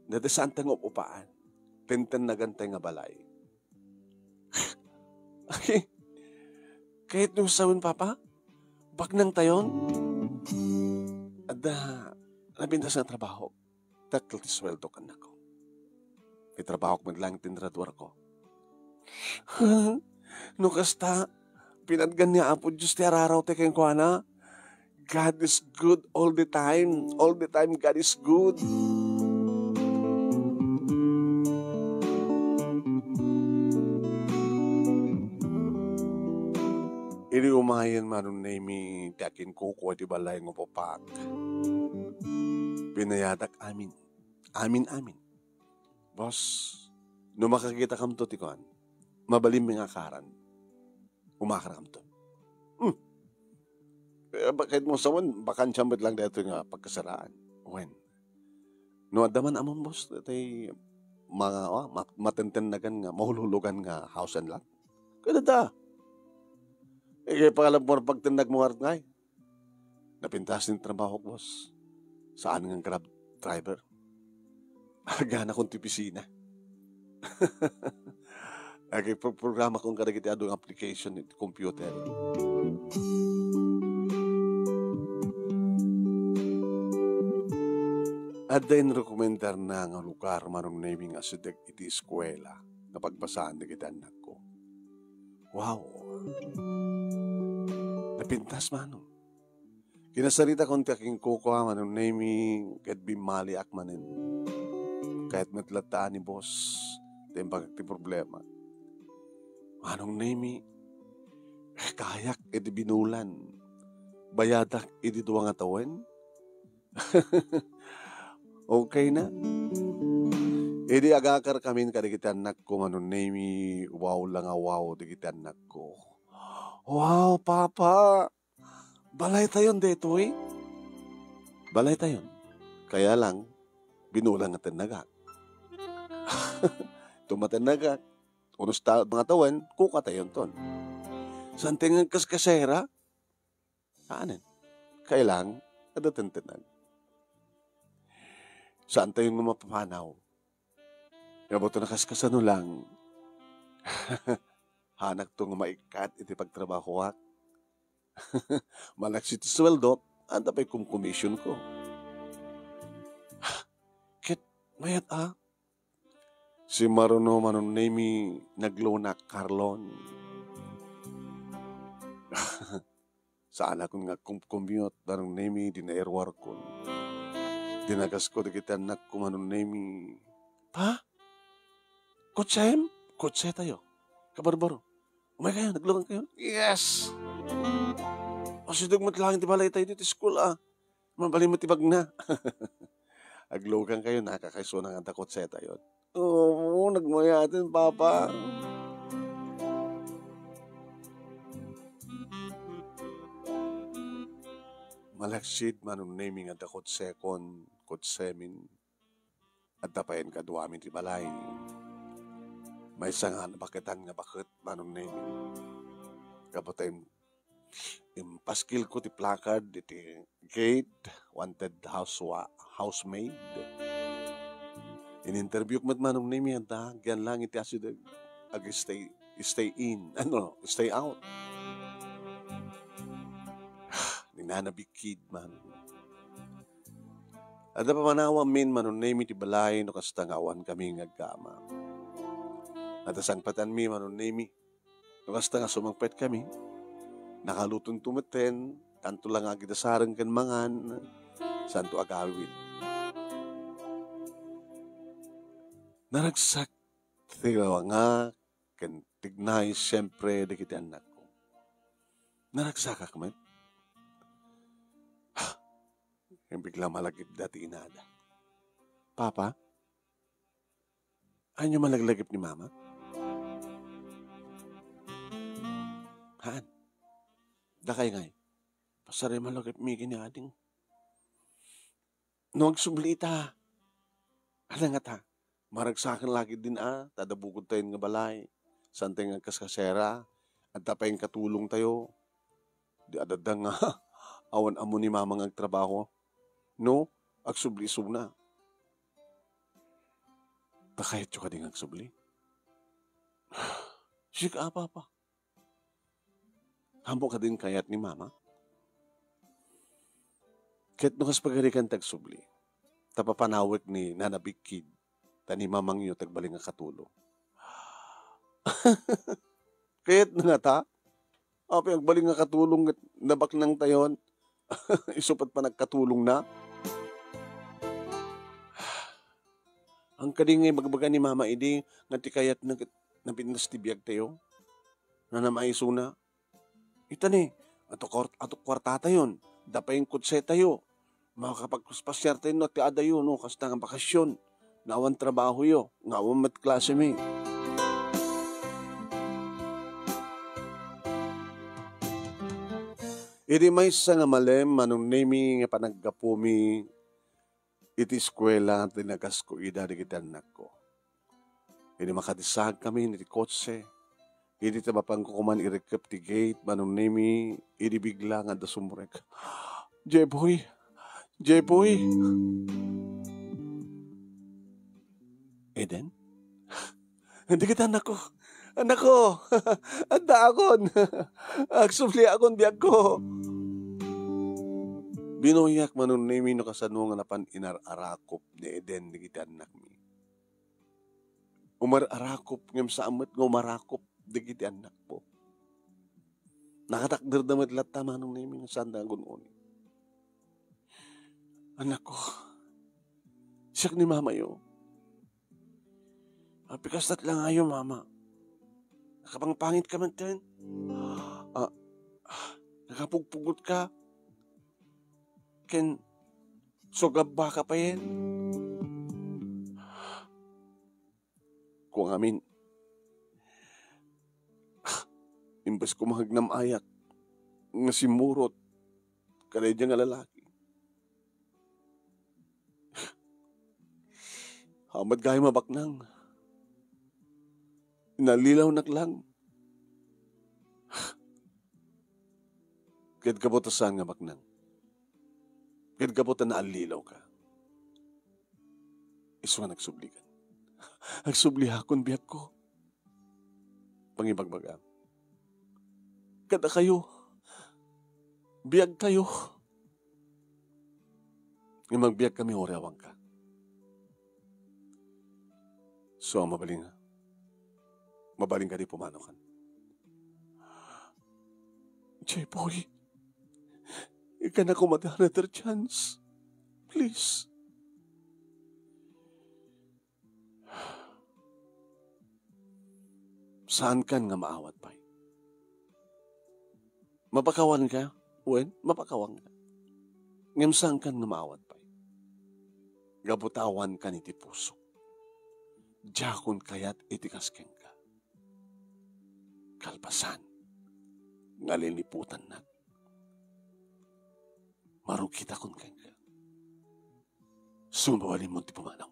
Dayta saantayo nga up-upaan. Tentennagantayo nga balay." "Ay, kayatyo sawen, papa? Baknangtayon?" "Adda napintas nga trabahok. Dakkel ti suweldok, annakko. Ti trabahok met laeng ti inraruarko." "No kasta, pinatgan ni Apo Dios ti ararawtayo kenkuana. God is good all the time. All the time, God is good." Idi umayen, Manong Nemi, ti akinkukua iti balay nga upapak, binayadak amin. Amin-amin. "Boss, no makakitakamto ti kuan, mabalinmi nga akaran. Umakaramton." Hmm. Eh, bakit mo sawen, bakansiam met lang daytoy nga pagkasaraan. Wen, no adda man ammom, boss, daytoy mga, ah, ma-, matentennagan nga, mahulhulogan nga house and lot. Kayat ta. Eh, pangalap mo pagtennag mo nga ngay. Napintas ti trabahok, boss. Saan nga Grab driver. Aganakon ti opisina. Agipro-programakon kadagiti adu nga application iti computer. Adda inrekomendarna nga lugar, Manong Nemi, nga asideg iti eskuela nga pagbasaan dagiti annakko. Wow! Napintas, Manong. Kinasaritakon ti akinkukua, Manong Nemi, ket bimmaliak manen. Kayat met latta ni boss ti imbagak ti problema. Manong Nemi, kayak idi binulan. Bayadak idi dua nga tawen. Okay na. Idi agakarkamin kadagiti annakko, Manong Nemi, wow la nga wow dagiti annakko. "Wow, Papa! Balaytayon daytoy?" "Balaytayon. Kaya lang, binulan nga tennagak." "Tumatennagak. Unos ta-, mga tawen, kukatayonton." "Saantayo nga agkaskasera?" "Anen. Kailang, adda tentennag. Saantayo nga mapapanaw. Nga bato nakaskasano lang. Hanakto nga maikkat iti pagtrabahoak. Malaksid ti suweldok, adda pay kumkomisionko." Ket mayat a, si Maruno Manong Nemi naglunak, Carlon. Saanakon nga agkumkomiot, Manong Nemi, idi nairuarkon. Dinagasko dagiti annakko, Manong Nemi. "Pa? Kotsem? Kotsetayo. Kabarbaro. Umaykayo, naglugankayo." "Yes! Asideg met laeng ti balaytayo iti school, a. Mabalin met ti bagna." "Aglugankayo, nakakaisuna nga adda kotsetayo." "Oo, nagmayaten, Papa." Malaksid, Manong Nemi, nga adda kotsekon, kotsemin. Adda payen kaduamin ti balay. Maysa nga nabaketan nga baket, Manong Nemi. Kabaten, impaskilko ti placard iti gate, "Wanted housewa-, housemaid." In-interviewko met, Manong Nemi, adda, agyan lang iti asideg. Ag-stay, stay in, ano, stay out. Ni Nana Bikid, Manong. Adda pamanawanmin, Manong Nemi, ti balay no kasta nga awankami nga agkama. Adda sangpetanmi, Manong Nemi, no kasta nga sumangpetkami. Nakalutonto metten, kanto la nga agidasaren ken mangan, saanto agawid. Naragsak ti lawangak, ken tignay siempre dagiti annakko. Naragsakak met. Ken bigla malagipda ti inada. "Papa, ania malaglagip ni Mama?" "Haan. Dakay ngay. Pasarem a lagipmi ken ni ading. No agsubli ita, ania ngata? Maragsaken la ketdin a, ta adda bukodtayon nga balay. Saantayo nga agkaskasera. Adda pay inkatulongtayo. Di adda nga awan ammo ni Mama nga agtrabaho. No, agsubli isuna. Ta kayatyo kadi nga agsubli?" "Sika a, Papa. Ammok kadin kayat ni Mama?" "Ket no kas pagarikan ti agsubli, ta papanawek ni Nana Bikkid, ta ni Mamangyo ti agbalin nga katulong." "Kayatna ngata? Apay agbalin nga katulong ket nabaknangtayon? Isu pay panagkatulongna?" "Haan kadi nga ibagbaga ni Mama idi nga ti kayatna ket napintas ti biagtayo?" Nanamay isuna. "Ita ni, adu kuart-, adu kuartatayon, adda pay inkotsetayo. Makapagpaspasiartayo no ti adayo, no kasta nga bakasion, nga awan trabahoyo, nga awan met klasemi." Idi maysa nga malem, Manong Nemi, nga panaggapumi iti eskuela ti nagasko ida dagiti annakko. Idi makadisagkamin iti kotse, idi ti mapanko koman irekkep ti gate, Manong Nemi, idi bigla nga adda sumrek. "Jeboy! Jeboy!" "Eden?" "Dagiti annakko! Annakko! Addaakon! Agsubliakon biagko!" Binuyak, Manong Nemi, no kasano nga napan inar-arakop ni Eden dagiti annakmi. Umar-arakop, ngem saan met nga umarakop dagiti annakko. Nakatakderda met latta, Manong Nemi, nga saanda nga gun-oni. "Annakko, siak ni Mamayo." "Apay kastat la ngayo, Mama? Nakapangpangitka metten? Ah, nakapugpugotka? Ken sugabbaka payen?" Kuangamin, imbes koma nga agnam-ayak nga simmurot kadaydiay nga lalaki, awan met gayo mabaknang. Inallilawnak lang. Ket gapu ta saan nga baknang, ket gapu ta naallilawka, isu nga nagsublikan. Agsubliakon biagko. Pangibagbagam. Kadakayo, biagtayo. Ngem agbiagkami uray awanka. So, mabalin, mabalin kadi pumanokan? Jeboy, ikana koma ti another chance. Please. Saankan nga maawat pay. Mapakawanka? Wen, mapakawanka. Ngem saankan nga maawat pay. Gapu ta awankan iti pusok. Diakon kayat iti kas kenka. Kalpasan nga liliputannak, marugitakon kenka. Sumabalinmo ti pumanaw.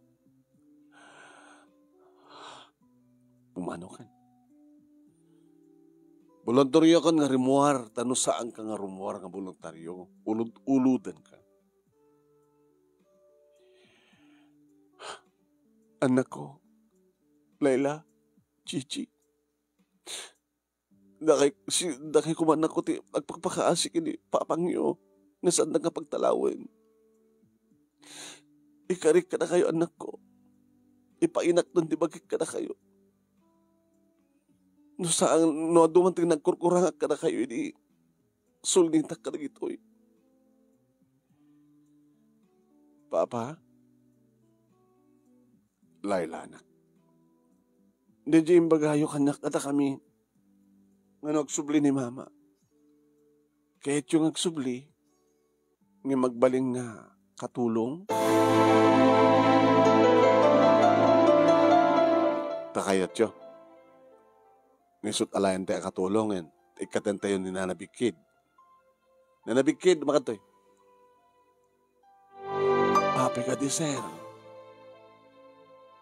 Pumanaw kan. Boluntariokan nga rimuar, ta no saanka nga rimuar nga boluntario, ulod-ulodanka. Annakko, Laila, Chichi. Dakay, si, dakay koma, annakko, ti agpakpakaasi ken ni papangyo nga saandak nga pagtalawen. Ikarik kadakayo, annakko. Ipainakton ti bagik kadakayo. No saan, no adu man ti nagkurkurangak kadakayo, idi sulnitak kadagitoy. Papa, Laila, anak. Daydiay imbagayo kaniak a dakami nga no agsubli ni Mama, kayatyo nga agsubli, ngem agbalin nga katulong? Ta kayatyo. Nga isut' alaentayo a katulong, ngem ikkatentayo ni Nana Bikkid. Nana Bikkid, makadtoy. Apay kadi, sir.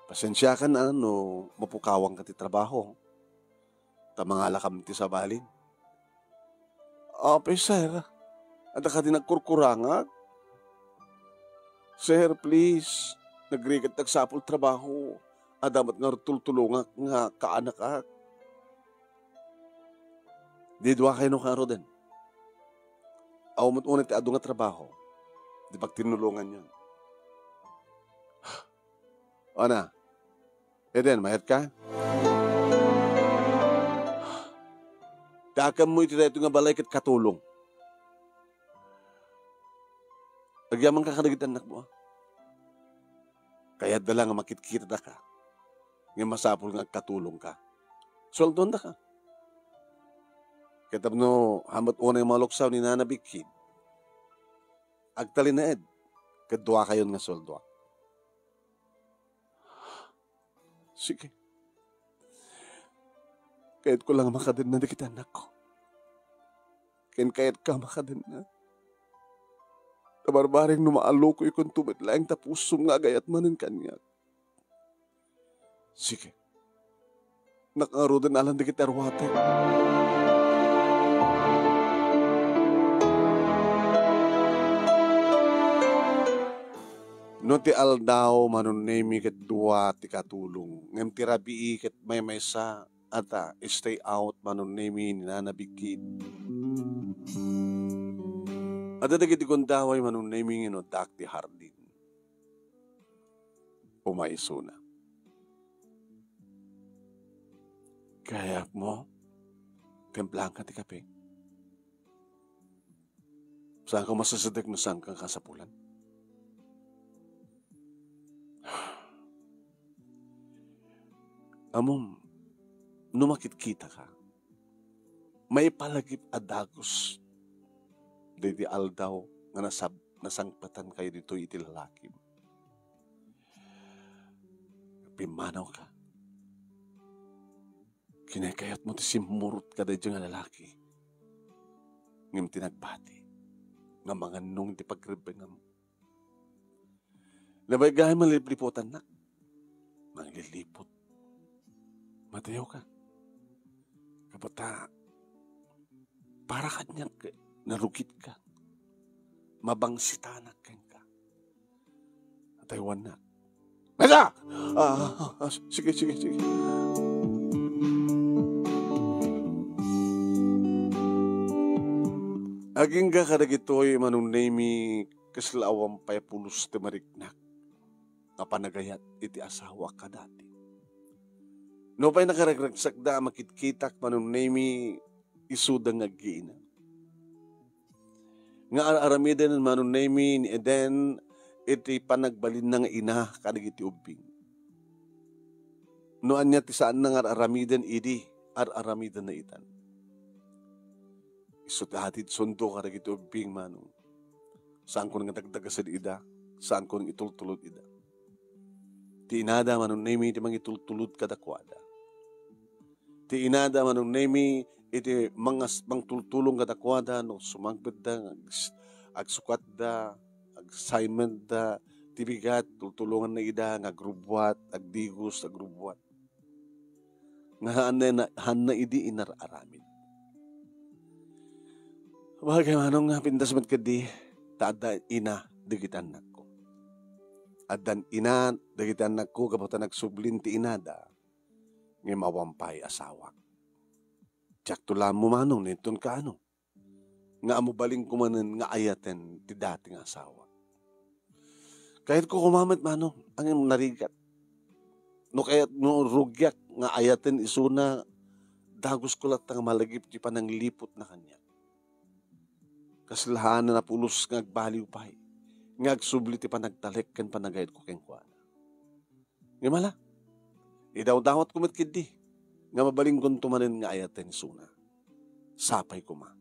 Pasensiakan a no mapukawanka ti trabaho. Ta mangalakam ti sabalin. Apay, sir. Adda kadi nagkurkurangak? Sir, please. Nagrigat ti agsapul trabaho. Adda met nga tultulongak nga kaanakak. Di dua kayo no karuden. Awan met unay ti adu nga trabaho. Di pagtinulongan yun. Ana, Eden, mayat ka? Dakammo iti daytoy nga balay ket katulong. Agyamanka kadagiti annakmo, a? Kayatda la nga makitkitadaka, ngem masapul nga agkatulongka. Sueldoandaka. Ket tapno hamut unay maluksaw ni Nana Bikkid, agtalinaed ket duakayon nga sueldoak. Sige. Kayatko la nga makadenna dagiti annakko. Ken kayatka a makadenna. Ta barbareng no maallukoykonto met laeng ta pusom nga agayat manen kaniak. Sige. Nakangaruden alan dagiti aruatek. No ti aldaw, Manong Nemy, ket dua ti katulong, ngem ti rabii ket maymaysa, ata, stay out, Manong Nemy, ni Nana Bikkid. Adda dagiti gundaway, Manong Nemy, ngem addaak ti hardin. Umay isuna. Kayatmo, timplaanka ti kape. Saanka masasadeg no saanka kasapulan? Ammom, no makitkitaka, maipalagip a dagus daydi aldaw nga nasab-, nasangpetankayo ditoy iti lalakim. Pimmanawka. Kinakayatmo ti simmurot kadaydi nga lalaki. Ngem ti nagbati nga mangannong ti pagrebbengam. Nabaygay, manlipliputannak. Mangliliput. Matayo ka. Kapata, para kaniak, narugitka. Mabangsitanak kenka. Ataywannak. Mesa! Ah, ah, ah, sige, sige, sige. Agingga kadagitoy, Manong Nemy, kasla awan pay pulos ti mariknak nga panagayat iti asawak a dati. Nupay nakaragragsakda a makitkitak, Manong Nemy, isuda nga aggiina. Nga ar-aramiden, Manong Nemy, ni Eden iti panagbalinna nga ina kadagiti ubbing. No ania ti saanna nga ar-aramiden idi, ar-aramidenna itan. Isu ti hatid sundo kadagiti ubbing, Manong. Saanko nga dagdagasen ida, saanko nga itultulod ida. Ti inada, Manong Nemy, ti mangitultulod kadakuada. Ti inada, Manong Nemy, iti mangas-, mangtultulong kadakuada no sumangpetda, nga ags-, agsukatda, ag-assignmentda, ti bigat, tultulonganna ida nga agrubbuat, agdigos, agrubbuat. Nga haanna, haanna idi inar-aramid. Bagay, Manong, nga pintas met kadi, ta adda ina dagiti annakko. Addan ina dagiti annakko gapu ta nagsublin ti inada, ngem awan pay asawak. Diakto la ammo, Manong, no inton kaano nga ammo balinko manen nga ayaten ti dati nga asawa. Kayatko koma met, Manong, ngem narigat. No kayat, no rugiak nga ayaten isuna, dagusko latta nga malagip ti panangliputna kaniak. Kasla haanna a pulos nga agbaliw pay, nga agsubli ti panagtalek ken panagayatko kenkuana. Ngem ala, idawdawatko met ketdi. nga mabalingonto manen nga ay-atensona. Sapay koma.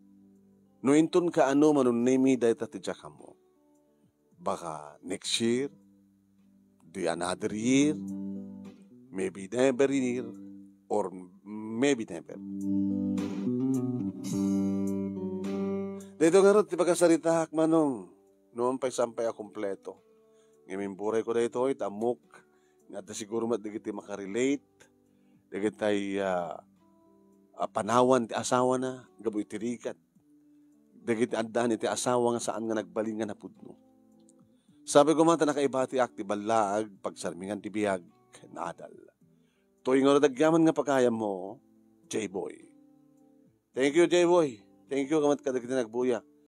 No inton kaano manonnemi dayta ti diak ammo. Baka next year, the another year, maybe never year, or maybe never. Daytoy ngarud ti pakasaritaak, Manong, no man pay saan pay a kompleto. Ngem imburay ko daytoy, ta ammok nga adda siguro met dagiti makarelate, dagitay, ah, ah, panawan ti asawana, gapu iti rigat. Dagiti addaan iti asawa nga saan nga nagbalin nga napudno. Sabi ko man ta nakaibatiak ti ballaag, pagsarmingan ti biag, ken adal. Toy ngarud agyaman nga pagayammo, J-Boy. Thank you, J-Boy. Thank you, kamat kadagiti nagbuya.